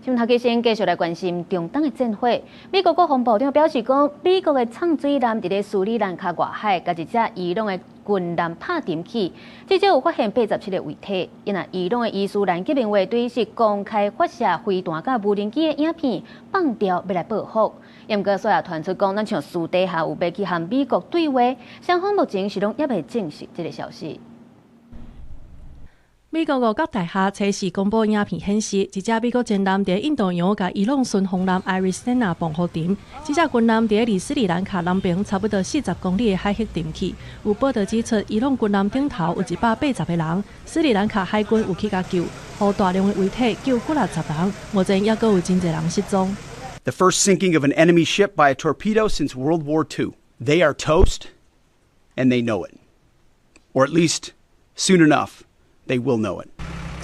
新聞頭家先繼續來關心中東的戰火。美國國防部長表示講，美國的摠水艦佇咧斯里蘭卡外海，共一隻伊朗的軍艦拍沉去，至少有發現87個遺體。因為伊朗的伊斯蘭革命衛隊是公開發射飛彈佮無人機的影片，放調欲來報復。毋過煞也傳出講，親像私底下有欲去和美國對話，雙方目前是攏猶未證實這个消息。美國五角大廈初四公布影片顯示，一隻美國戰艦佇印度洋共伊朗巡防艦艾瑞森納碰予沉，這隻軍艦佇離斯里蘭卡南邊差不多40公里的海域沉去。有報道指出，伊朗軍艦頂頭有180個人，斯里蘭卡海軍有去共救，予大量的遺體救幾若十人，目前猶閣有真濟人失蹤。 The first sinking of an enemy ship by a torpedo since World War II. They are toast, and they know it. Or at least, soon enough, they will know it.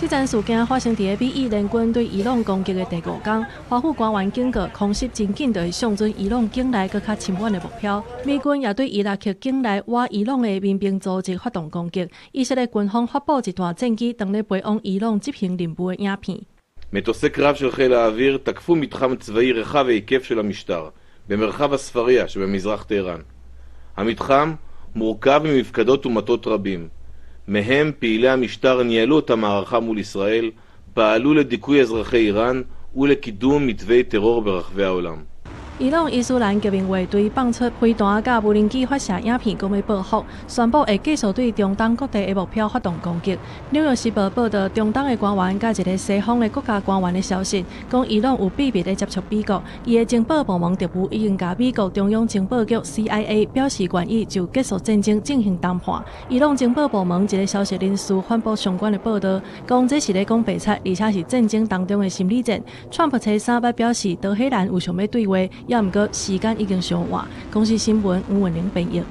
這件事件發生佇美以聯軍對伊朗攻擊的第五工，華府官員警告，空襲真緊就會相準伊朗境內閣較深遠的目標。美軍也對伊拉克境內倚伊朗的民兵組織發動攻擊。以色列軍方發布一段戰機當咧飛往伊朗執行任務的影片。 מטוסי קרב של חיל האוויר תקפו מתחם צבאי רחב היקף של המשטר במרחב הספריה שבמזרח טהרן. המתחם מורכב ממפקדות ומטות רבים. מהם פעילי המשטר ניהלו את המערכה מול ישראל, פעלו לדיכוי אזרחי איראן ולקידום מתווי טרור ברחבי העולם. 伊朗伊斯蘭革命衛隊放出飛彈佮無人機發射影片，講欲報復，宣布會繼續對中東各地的目標發動攻擊。紐約時報報道，中東的官員佮一个西方的國家官員的消息，講伊朗有秘密咧接觸美國，伊的情報部門特務已經共美國中央情報局 CIA 表示願意就結束戰爭進行談判。伊朗情報部門一个消息人士反駁相關的報道，講這是咧講白賊，而且是戰爭當中的心理戰。川普初三捌表示，德黑蘭有想欲對話。猶毋過時間已經傷晚。公視新聞吳文玲編譯。